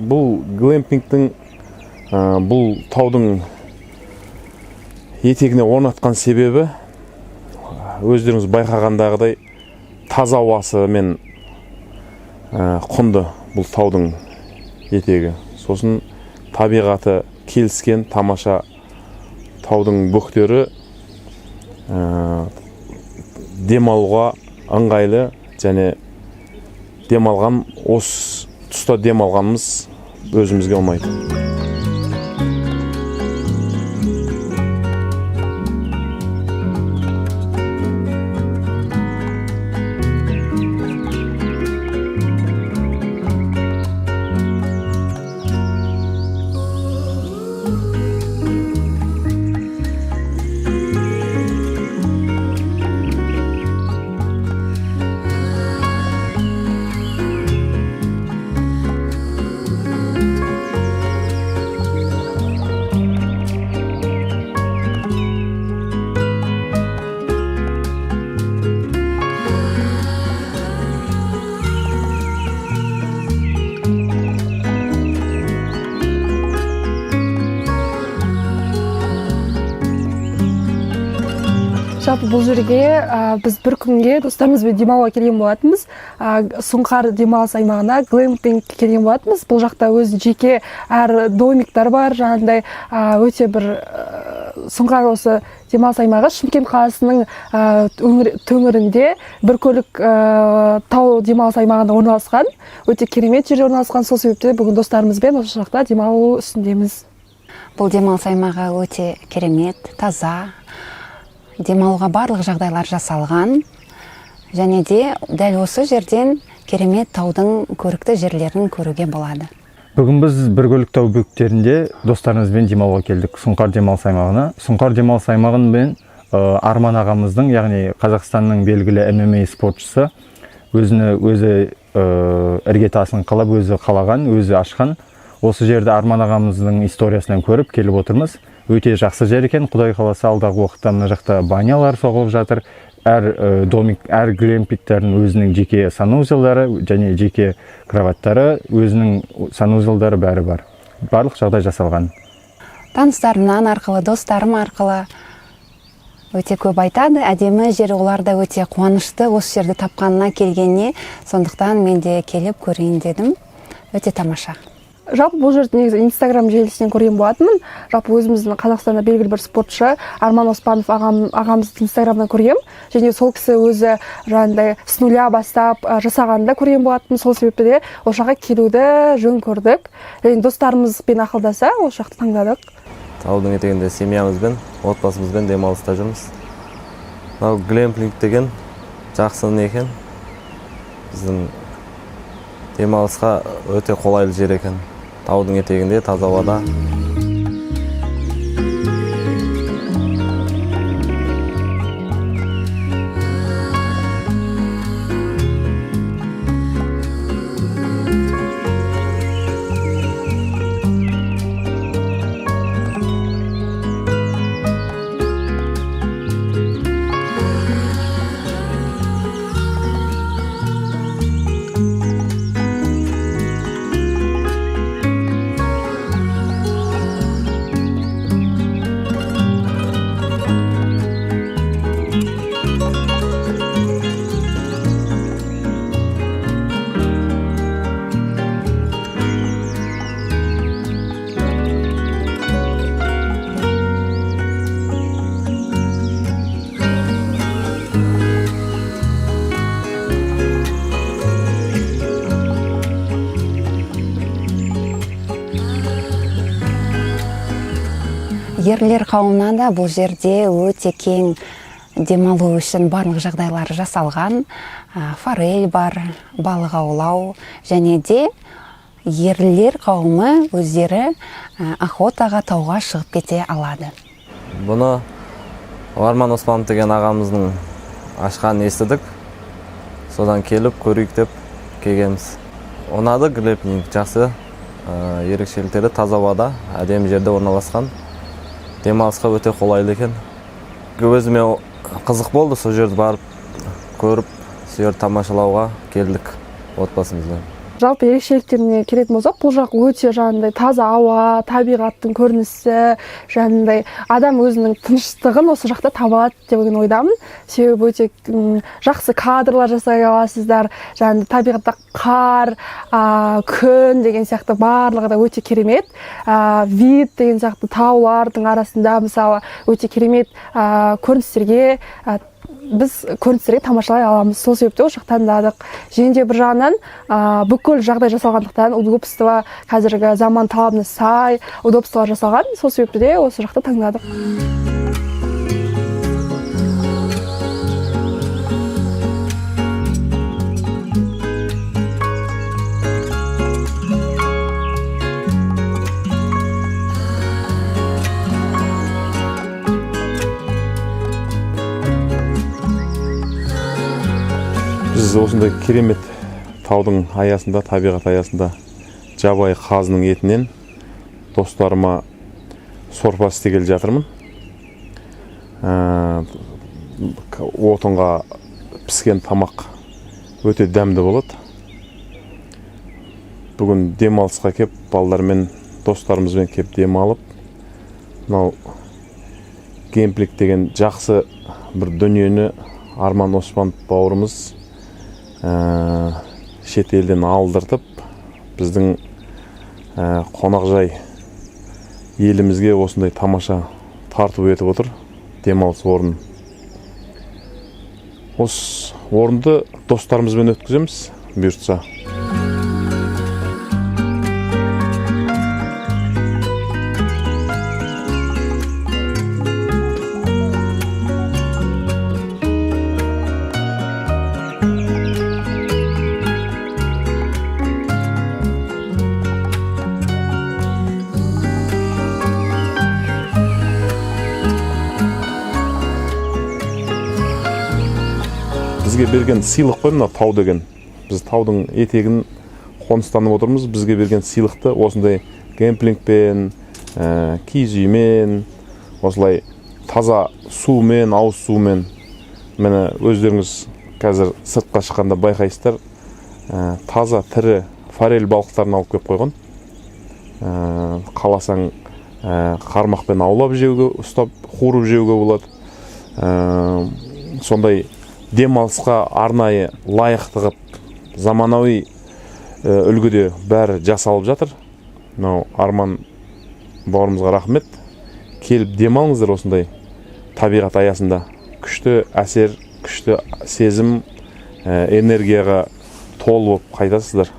Бұл глэмпингтің бұл таудың етегіне орнатқан себебі, өздеріңіз байқағандағыдай, таза ауасымен құнды бұл таудың етегі. Сосын табиғаты келіскен тамаша таудың бөктері демалуға ыңғайлы және демалған, осы тұста демалғанымыз өзімізге ұнайды. Жалпы, бұл жерге біз бір күнге достарымызбен демалуға келген болатынбыз. Сұңқар демалыс аймағына глэмпингке келген болатынбыз. Бұл жақта өз жеке әр домиктар бар, жаңағындай өте бір Сұңқар осы демалыс аймағы Шымкент қаласының төңірінде бір көлік тау демалыс аймағында орналасқан, өте керемет жерде орналасқан. Сол себепті бүгін достарымызбен осы жақта демалу үстіндеміз. Бұл демалыс аймағы өте керемет, таза, демалуға барлық жағдайлар жасалған және де дәл осы жерден керемет таудың көрікті жерлерін көруге болады. Бүгін біз Біркөлік тау бөктерінде достарымызбен демалуға келдік Сұңқар демалыс аймағына. Сұңқар демалыс аймағын мен Арман ағамыздың, яғни Қазақстанның белгілі ММА спортшысы, өзіні өзі іргетасын қалап, өзі қалаған, өзі ашқан. Осы жерді Арман ағамыздың историясынан көріп келіп отырмыз. Өте жақсы жер екен. Құдай қаласа, алдағы уақытта мына жақта банялар соғылып жатыр. Әр домик, әр глэмпингтердің өзінің жеке санузелдары және жеке кроваттары, өзінің санузелдары, бәрі бар. Барлық жағдай жасалған. Таныстарымнан арқылы, достарым арқылы өте көп айтады, әдемі жер. Олар да өте қуанышты осы жерді тапқанына, келгеніне. Сондықтан мен де келіп көрейін дедім. Өте тамаша. Жалпы, бұл жерді негізі Инстаграм желісінен көрген болатынмын. Жалпы, өзіміздің Қазақстанда белгілі бір спортшы Арман Оспанов ағамызды Инстаграмнан көргем және сол кісі өзі жаңағындай с нуля бастап жасағанын да көрген болатынмын. Сол себепті де осы жаққа келуді жөн көрдік және достарымызбен ақылдаса, осы жақты таңдадық. Таудың етегінде семьямызбен, отбасымызбен демалыста жүрміз. Мынау глэмпинг деген жақсы не екен, біздің демалысқа өте қолайлы жер екен, таудың етегінде, таза ауада. Ерлер қауымына да бұл жерде өте кең, демалу үшін барлық жағдайлар жасалған. Форель бар, балық аулау және де ерлер қауымы өздері охотаға тауға шығып кете алады. Бұны Арман Оспанов деген ағамыздың ашқанын естідік, содан келіп көрейік деп келгенбіз. Ұнады глэмпинг, жақсы. Ерекшеліктері таза ауада, әдемі жерде орналасқан, демалысқа өте қолайлы екен. Өзіме қызық болды, сол жерді барып көріп, сол жерді тамашалауға келдік отбасымызбен. Жалпы ерекшеліктеріне келетін болсақ, бұл жақ өте жаңағындай таза ауа, табиғаттың көрінісі, жаңағындай адам өзінің тыныштығын осы жақта таба алады деген ойдамын. Себебі өте жақсы кадрлар жасай аласыздар. Жаңағындай табиғатта қар, күн деген сияқты барлығы да өте керемет. Вид деген сияқты, таулардың арасында, мысалы, өте керемет көріністерге, біз көріністерге тамашалай аламыз. Сол себепті осы жақты таңдадық. Және де бір жағынан бүкіл жағдай жасалғандықтан, удобство, қазіргі заман талабына сай удобстволар жасалған, сол себепті де осы жақты таңдадық. Біз осындай керемет таудың аясында, табиғат аясында жабайы қазының етінен достарыма сорпа істегелі жатырмын. Отынға піскен тамақ өте дәмді болады. Бүгін демалысқа кеп, балдармен, достарымызбен кеп демалып, мынау глэмпинг деген жақсы бір дүниені Арман Оспанов бауырымыз шет елден алдыртып, біздің қонақжай елімізге осындай тамаша тарту етіп отыр демалыс орнын. Осы орынды достарымызбен өткіземіз, бұйыртса. Бізге берген сыйлық қой мына тау деген. Біз таудың етегін қоныстанып отырмыз. Бізге берген сыйлықты осындай глэмпингпен, киіз үймен, осылай таза сумен, ауыз сумен. Міне, өздеріңіз қазір сыртқа шыққанда байқайсыздар, таза тірі форель балықтарын алып келіп қойған. Қаласаң, қармақпен аулап жеуге, ұстап қуырып жеуге болады. Сондай демалысқа арнайы лайықты қылып, заманауи үлгіде бәрі жасалып жатыр. Мынау Арман бауырымызға рахмет. Келіп демалыңыздар осындай табиғат аясында. Күшті әсер, күшті сезім, энергияға толы болып қайтасыздар.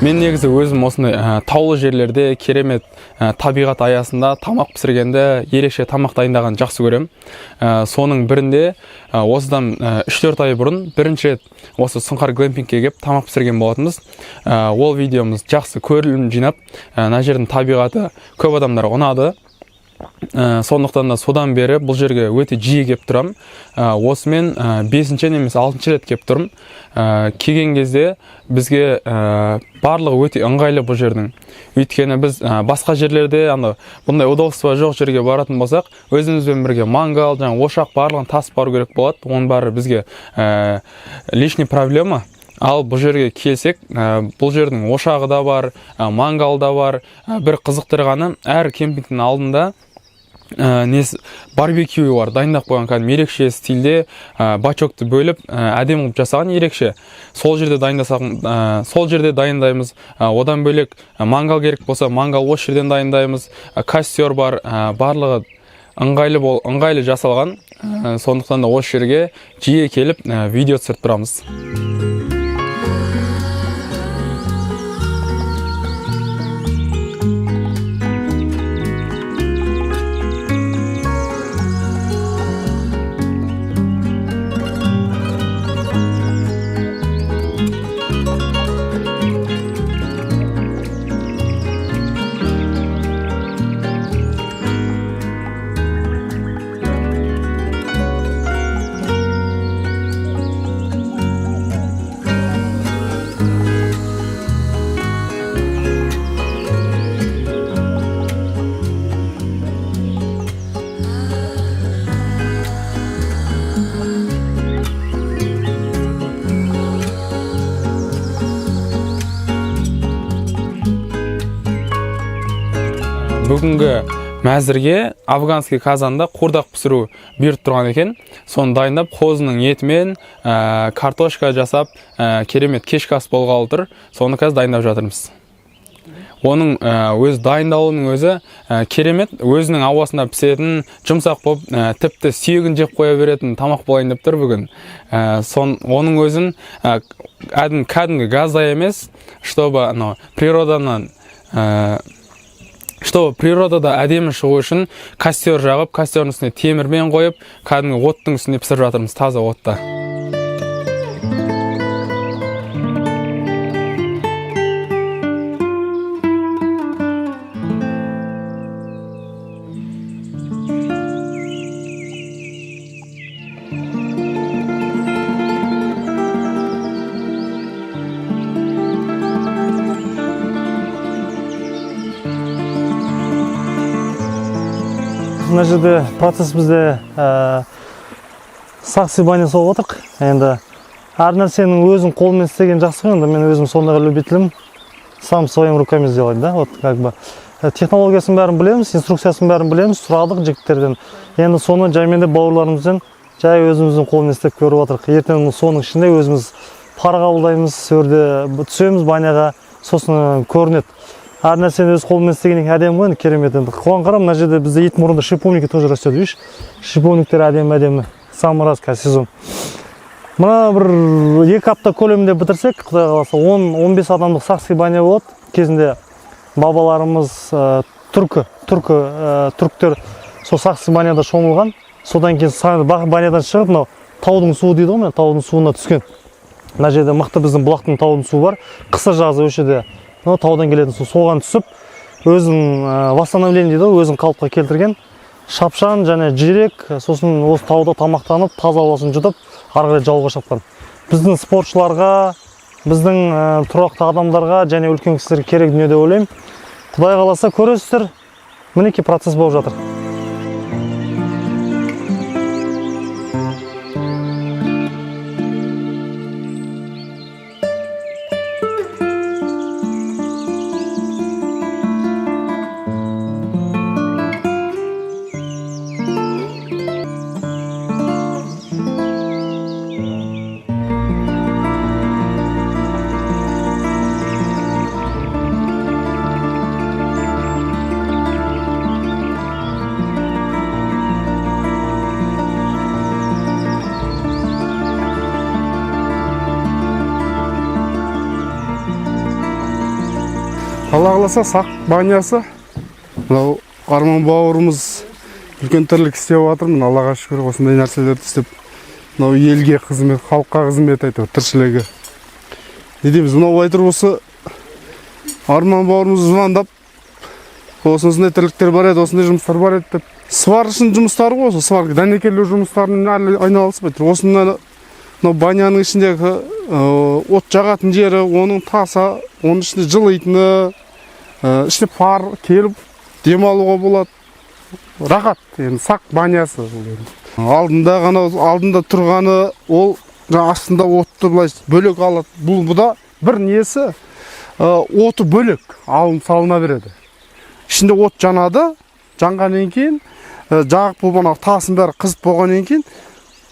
Мен негізі өзім осындай таулы жерлерде керемет табиғат аясында тамақ пісіргенді, ерекше тамақ дайындағанды жақсы көремін. Соның бірінде осыдан 3-4 ай бұрын бірінші рет осы Сұңқар глэмпингке келіп тамақ пісірген болатынбыз. Ол видеомыз жақсы көрілім жинап, мына жердің табиғаты көп адамдарға ұнады. Сондықтан да содан бері бұл жерге өте жиі келіп тұрамын. Осымен бесінші немесе алтыншы рет келіп тұрмын. Келген кезде бізге барлығы өте ыңғайлы бұл жердің. Өйткені біз басқа жерлерде ана бұндай удобство жоқ жерге баратын болсақ, өзімізбен бірге мангал, жаңа ошақ, барлығын тасып бару керек болады. Оның бәрі бізге лишний проблема. Ал бұл жерге келсек, бұл жердің ошағы да бар, мангал да бар. Бір қызықтырғаны, әр кемпингтің алдында несі, барбекю бар, дайындап қойған, кәдімгі ерекше стильде, бачокты бөліп, әдемі қылып жасаған ерекше. Сол жерде дайындасақ, сол жерде дайындаймыз. Одан бөлек, мангал керек болса, мангал осы жерден дайындаймыз. Костер бар, барлығы ыңғайлы жасалған. Сондықтан да осы жерге жиі келіп, видео түсіріп тұрамыз. Бүгінгі мәзірге афганский казанда қуырдақ пісіру бұйырып тұрған екен. Соны дайындап, қозының етімен картошка жасап, керемет кешкі ас болғалы тұр. Соны қазір дайындап жатырмыз. Оның өз дайындалуының өзі керемет, өзінің ауасында пісетін, жұмсақ болып, тіпті сүйегін жеп қоя беретін тамақ болайын деп тұр бүгін. Оның өзін кәдімгі газда емес, чтобы анау природадан, чтобы природада әдемі шығу үшін костер жағып, костердің үстіне темірмен қойып, кәдімгі оттың үстінде пісіріп жатырмыз, таза отта. Мына жерде процесс бізде, саксы баня соғып отырық. Енді әр нәрсенің өзің қолмен істеген жақсы ғой. Енді мен өзім сондайға любителім, сам своими руками сделать, да, вот как бы. Технологиясын бәрін білеміз, инструкциясын бәрін білеміз, сұрадық жігіттерден. Енді соны жаймен де бауырларымызбен жай өзіміздің қолмен істеп көріп отырық. Ертең соның ішінде өзіміз пар қабылдаймыз, сол жерде түсеміз баняға, сосын көрінеді. Әр нәрсені өз қолымен істегеннен кейін әдемі ғой енді, керемет енді. Қуан қара, мына жерде бізде ит мұрынды шиповники тоже растет, видишь? Шиповниктер әдемі әдемі. Самый раз қазір сезон. Мына бір 2 апта көлемінде бітірсек, құдай қаласа, 10-15 адамдық сакский баня болады. Кезінде бабаларымыз, түріктер сол сакский баняда шомылған. Содан кейін банядан шығып, мынау таудың суы дейді ғой, мына таудың суына түскен. Мына жерде мықты біздің бұлақтың таудың суы бар. Қысы жазы осы жерде мынау таудан келетін су, соған түсіп, өзін восстановление дейді ғой, өзін қалыпқа келтірген. Шапшан және жирек, сосын осы тауда тамақтанып, таза ауасын жұтып, ары қарай жауға шапқан. Біздің спортшыларға, біздің тұрақты адамдарға және үлкен кісілерге керек дүние деп ойлаймын. Құдай қаласа, көресіздер, мінекей процесс болып жатыр. Алла қаласа, сақ банясы. Мынау Арман бауырымыз үлкен тірлік істеп жатыр. Мына Аллаға шүкір, осындай нәрселерді істеп, мынау елге қызмет, халыққа қызмет, әйтеуір тіршілігі. Не дейміз, мынау былай тұрып осы Арман бауырымыз звондап, Осындай тірліктер бар еді, осындай жұмыстар бар еді деп. Сваршының жұмыстары ғой, осы сварка, дәнекерлеу жұмыстарымен әлі айналысып отыр. Осында мынау баняның ішіндегі от жағатын жері, оның тасы, оның ішінде жылитыны, ішіне пар келіп демалуға болады. Рахат, енді сақ банясы бұл енді. Алдында ғана, алдында тұрғаны ол жаңа астында отты былай бөлек алады. Бұл бұда бір несі, оты бөлек алынып салына береді. Ішінде от жанады, жанғаннан кейін жағып болып ана тасын бәрі қызып болғаннан кейін,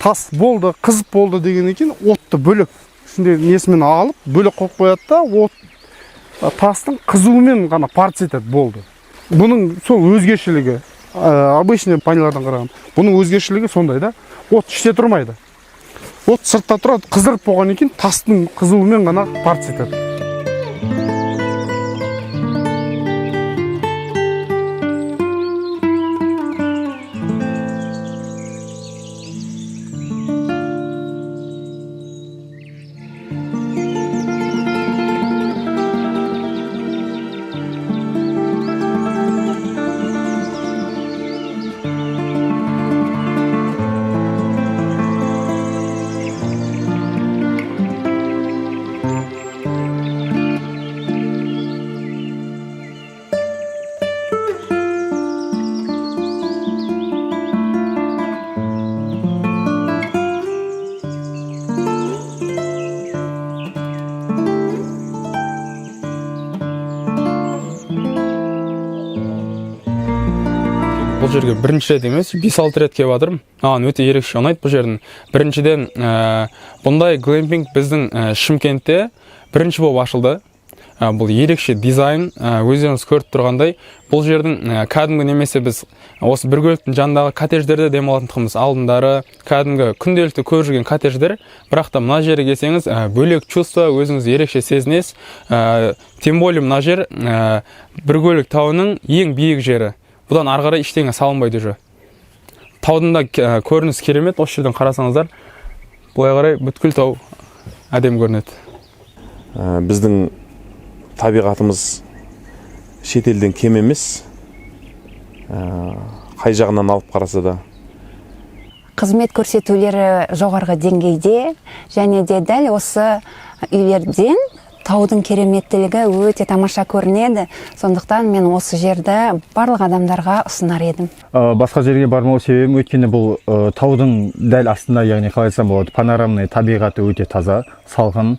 тас болды, қызып болды дегеннен кейін отты бөлек ішінде несімен алып бөлек қойып қояды да, от тастың қызуымен ғана пар етеді, болды. Бұның сол өзгешелігі, обычный банялардан қараған бұның өзгешелігі сондай да, от іште тұрмайды, от сыртта тұрады, қыздырып болғаннан кейін тастың қызуымен ғана пар етеді. Бұл жерге бірінші рет емес, 5-6 рет келіп жатырмын. Маған өте ерекше ұнайды бұл жердің. Біріншіден, бұндай глэмпинг біздің Шымкентте бірінші болып ашылды. Бұл ерекше дизайн, өздеріңіз көріп тұрғандай, бұл жердің кәдімгі немесе біз осы Біркөліктің жанындағы коттедждерде демалатын тұғынбыз. Алдындары кәдімгі күнделікті көріп жүрген коттедждер, бірақ та мына жерге келсеңіз, бөлек чувство, өзіңіз ерекше сезінесіз. Тем более мына жер Біркөлік тауының ең биік жері. Бұдан ары қарай ештеңе салынбайды уже. Таудың да көрініс керемет, осы жерден қарасаңыздар, былай қарай бүткіл тау әдемі көрінеді. Біздің табиғатымыз шетелден кем емес. Қай жағынан алып қараса да. Қызмет көрсетулері жоғарғы деңгейде, және де дәл осы үйлерден таудың кереметтілігі өте тамаша көрінеді. Сондықтан мен осы жерді барлық адамдарға ұсынар едім. Басқа жерге бармау себебім, өйткені бұл таудың дәл астында, яғни қалай айтсам болады, панорамный табиғаты өте таза, салқын,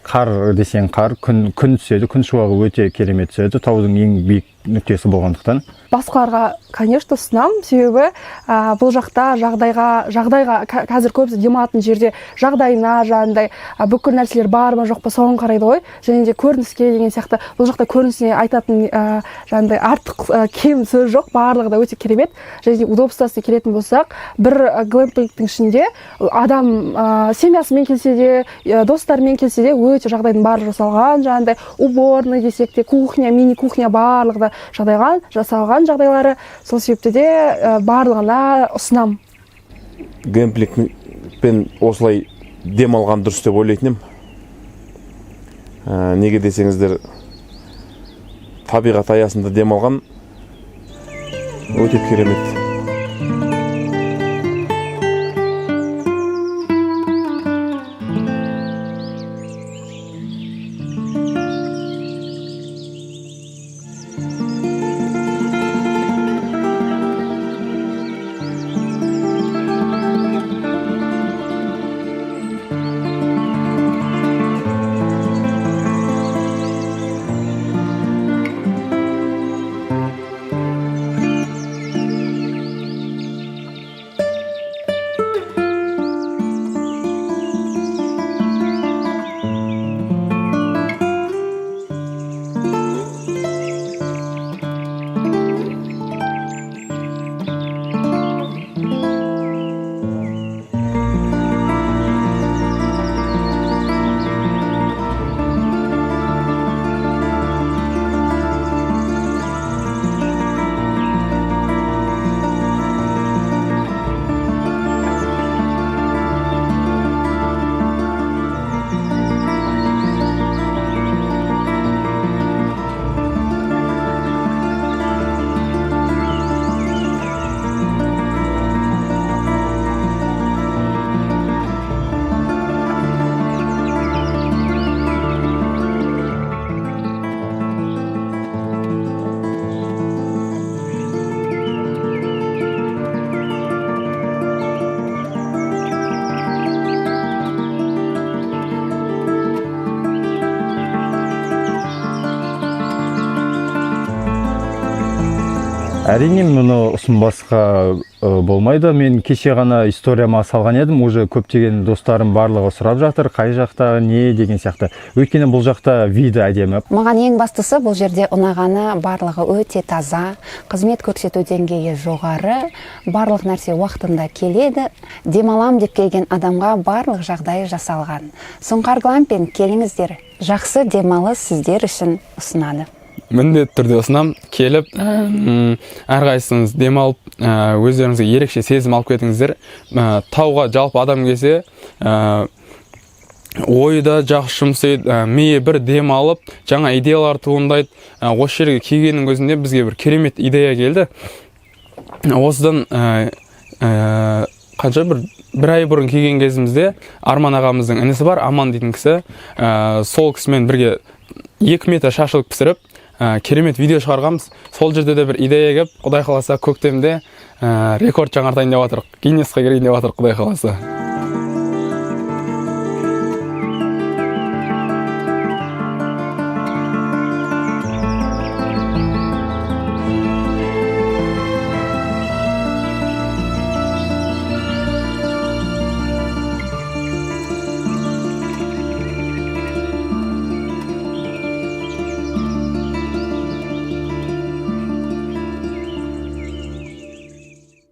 қар десең қар, күн түседі, күн шуағы өте керемет түседі, таудың ең биік нүктесі болғандықтан. Басқаларға, конечно, ұсынамын, себебі бұл жақта жағдайға қазір көбісі демалатын жерде жағдайына, жаңағындай, бүкіл нәрселер бар ма жоқ па соған қарайды ғой, және де көрініске деген сияқты. Бұл жақта көрінісіне айтатын, жаңағындай артық, кем сөз жоқ, барлығы да өте керемет. Және де удобствосына келетін болсақ, бір глэмпингтің ішінде адам, семьясымен келсе де, достарымен келсе де, өте жағдайдың барлығы жасалған, жаңағындай уборный десек те, кухня, мини кухня, барлығы да жасалған жағдайлары. Сол себепті де, барлығына ұсынамын. Глэмпингпен осылай демалған дұрыс деп ойлайтын едім. Неге десеңіздер, табиғат аясында демалған өте керемет. Әрине, мұны ұсынбасқа болмайды. Мен кеше ғана историяма салған едім, уже көптеген достарым барлығы сұрап жатыр, қай жақта, не деген сияқты. Өйткені бұл жақта виді әдемі. Маған ең бастысы, бұл жерде ұнағаны, барлығы өте таза, қызмет көрсету деңгейі жоғары, барлық нәрсе уақытында келеді. Демалам деп келген адамға барлық жағдай жасалған. Сұңқар Глэмпинг, келіңіздер, жақсы демалыс сіздер үшін ұсынады. Міндетті түрде ұсынамын. Келіп, әрқайсыңыз демалып, өздеріңізге ерекше сезім алып кетіңіздер. Тауға жалпы адам келсе, ойы да жақсы жұмыс істейді, миы бір демалып, жаңа идеялар туындайды. Осы жерге келгеннің өзінде бізге бір керемет идея келді. Осыдан қанша, бір ай бұрын келген кезімізде Арман ағамыздың інісі бар, Аман дейтін кісі, сол кісімен бірге 2 метр шашлык пісіріп, керемет видео шығарғанбыз. Сол жерде де бір идея келіп, құдай қаласа, көктемде рекорд жаңартайын деп жатырық, Гиннесқа кірейін деп жатырық, құдай қаласа.